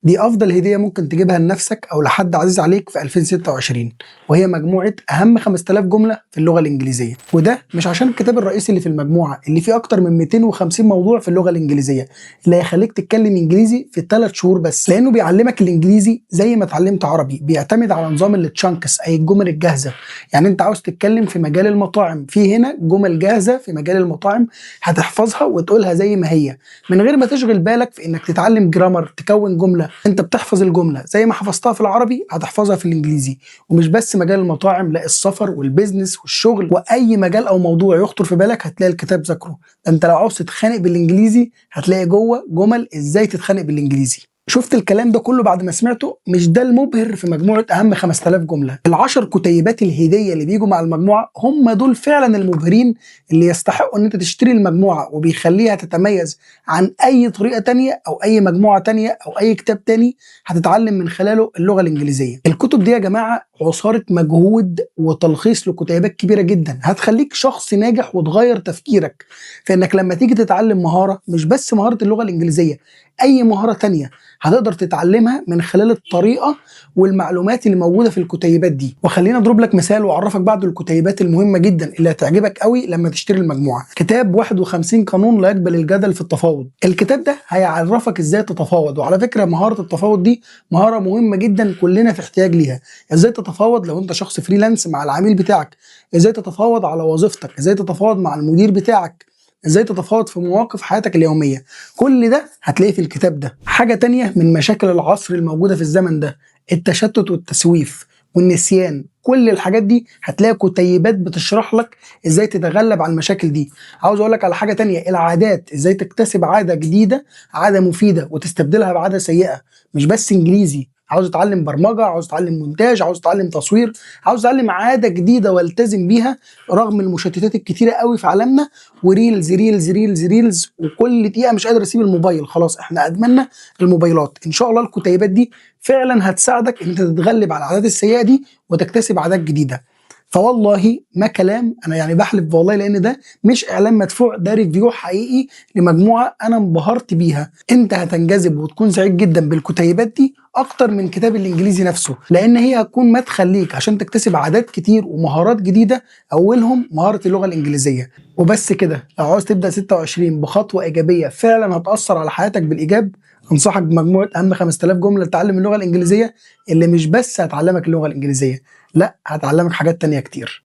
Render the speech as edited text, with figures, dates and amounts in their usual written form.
دي افضل هديه ممكن تجيبها لنفسك او لحد عزيز عليك في 2026، وهي مجموعة اهم 5000 جملة في اللغة الانجليزيه. وده مش عشان الكتاب الرئيسي اللي في المجموعة اللي فيه اكتر من 250 موضوع في اللغة الانجليزية اللي هيخليك تتكلم انجليزي في 3 شهور بس، لانه بيعلمك الانجليزي زي ما اتعلمت عربي، بيعتمد على نظام ال chunks اي الجمل الجاهزة. يعني انت عاوز تتكلم في مجال المطاعم، في هنا جمل جاهزة في مجال المطاعم هتحفظها وتقولها زي ما هي من غير ما تشغل بالك في انك تتعلم grammar تكون جمله. انت بتحفظ الجملة زي ما حفظتها في العربي هتحفظها في الانجليزي. ومش بس مجال المطاعم، لا، السفر وال business والشغل واي مجال او موضوع يخطر في بالك هتلاقي الكتاب ذاكره. ده انت لو عاوز تتخانق بالانجليزي هتلاقي جوه جمل ازاي تتخانق بالانجليزي. شفت الكلام ده كله بعد ما سمعته؟ مش ده المبهر في مجموعة أهم 5000 جملة؟ العشر كتيبات الهدية اللي بيجوا مع المجموعة هم دول فعلا المبهرين اللي يستحقوا ان انت تشتري المجموعة، وبيخليها تتميز عن اي طريقة تانية او اي مجموعة تانية او اي كتاب تاني هتتعلم من خلاله اللغة الانجليزية. الكتب دي يا جماعة عصارة مجهود وتلخيص لكتيبات كبيرة جدا، هتخليك شخص ناجح وتغير تفكيرك في انك لما تيجي تتعلم مهارة، مش بس مهارة اللغة الانجليزية، اي مهارة تانية هتقدر تتعلمها من خلال الطريقة والمعلومات اللي موجودة في الكتيبات دي. وخلينا اضرب لك مثال واعرفك بعض الكتيبات المهمة جدا اللي هتعجبك قوي لما تشتري المجموعة. كتاب 51 قانون لا يقبل الجدل في التفاوض. الكتاب ده هيعرفك ازاي تتفاوض، وعلى فكرة مهارة التفاوض دي مهارة مهمة جدا كلنا في احتياج ليها. ازاي تتفاوض لو انت شخص freelance مع العميل بتاعك، ازاي تتفاوض على وظيفتك، ازاي تتفاوض مع المدير بتاعك، ازاي تتفاوض في مواقف حياتك اليومية. كل ده هتلاقيه في الكتاب ده. حاجة تانية من مشاكل العصر الموجودة في الزمن ده، التشتت والتسويف والنسيان. كل الحاجات دي هتلاقي كتيبات بتشرح لك ازاي تتغلب على المشاكل دي. عاوز اقول لك على حاجة تانية، العادات، ازاي تكتسب عادة جديدة، عادة مفيدة، وتستبدلها بعادة سيئة. مش بس انجليزي، عاوز اتعلم برمجة، عاوز اتعلم مونتاج، عاوز اتعلم تصوير، عاوز اتعلم عادة جديدة والتزم بيها رغم المشتتات الكتيرة قوي في عالمنا، و reels reels reels reels، وكل دقيقة مش قادر اسيب الموبايل. خلاص احنا ادمنا الموبايلات. ان شاء الله الكتيبات دي فعلا هتساعدك ان انت تتغلب على العادات السيئة دي وتكتسب عادات جديدة. فوالله ما كلام، انا يعني بحلف والله، لان ده مش اعلان مدفوع، ده review حقيقي لمجموعة انا انبهرت بيها. انت هتنجذب وتكون سعيد جدا بالكتيبات دي اكتر من كتاب الانجليزي نفسه، لان هي هتكون مدخل ليك عشان تكتسب عادات كتير ومهارات جديدة، اولهم مهارة اللغة الانجليزية. وبس كده، لو عاوز تبدا 26 بخطوة ايجابية فعلا هتاثر على حياتك بالايجاب، انصحك بمجموعه اهم 5000 جملة لتعلم اللغة الانجليزية، اللي مش بس هتعلمك اللغة الانجليزية، لا، هتعلمك حاجات تانية كتير.